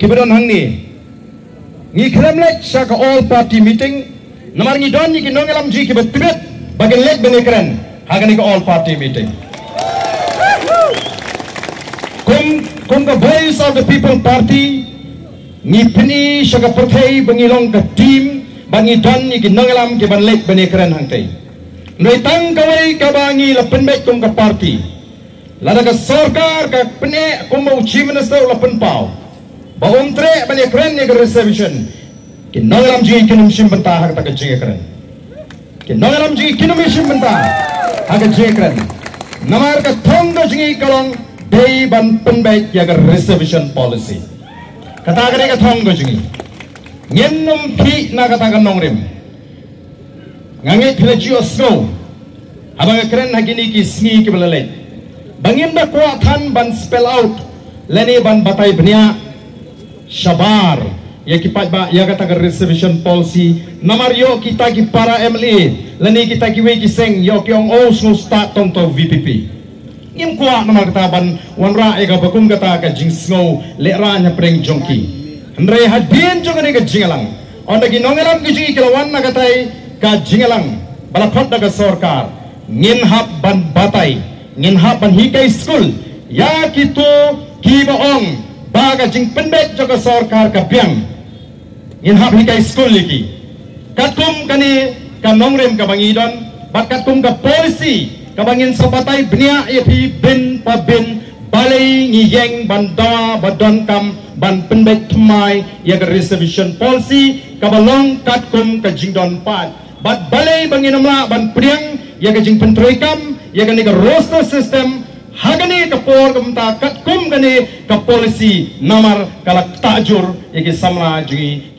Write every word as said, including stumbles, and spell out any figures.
ba don hangne, ngi khlem leit sha ka all party meeting, namar ngi don ïa ki nongïalam jong ngi kiba tbit ba kin leit ban ïakren ha kane ka all party meeting. Kum, kum ka Voice of the People Party, ngi pyni sha ka pyrthei ba ngi long ka team, ba ngi don ïa ki nongïalam kiban leit ban ïakren hangtei. Hynrei tang kawei kaba ngi la pynbeit kum ka party, lada ka sorkar ka pyneh kumba u Chief Minister u la pynpaw ba um treh ban ïakren ïa ka reservation, ki nongïalam jong ngi kin ym shim bynta ha kata ka jingïakren. Ki nongïalam jong ngi kin ym shim bynta ha ka jingïakren. Namar ka thong ka jong ngi ka long dei ban pynbeit ïa ka reservation policy. Kata ka dei ka thong ka jong ngi. Ngin ym khih na kata ka nongrim. Nga ngeit phi la ju ïohsngew haba nga kren ha kine ki sngi kiba la leit ba ngim da kwah than ban spell out lane ban batai bniah shabar ïa ki paidbah ïa kata ka reservation policy. Namar ïoh kita ki para M L A lane kita kiwei ki seng ïoh ki ong, "Oh, sngewstad tang uta u V P P." Ngim kwah namar kata ban wanrah ïa kaba kum kata ka jingsngew lehraiñ hapdeng jong ki. Hynrei hadien jong kane ka jingïalang, ynda ki nongïalam ki jong ngi ki la wan na katai ka jingïalang ba la khot da ka sorkar, ngin hap ban batai, ngin hap ban hikai skul ïa kito kiba ong ba ka jingpynbeit jong ka sorkar ka biang. Ngin hap hikai skul ïa ki katkum kane ka nongrim kaba ngi don, bad katkum ka policy kaba ngin sa batai bniah ïa phi bin pa bin balei ngi ïeng ban dawa ba donkam ban pynbeit thymmai ïa ka reservation policy kaba long katkum ka jingdon paid, bad balei ba ngin ym lah ban pdiang ïa ka jingpyntreikam ïa kane ka roster system ha kane ka por ka mynta katkum kane ka policy, namar ka la ktah jur ïa ki samla jong ngi.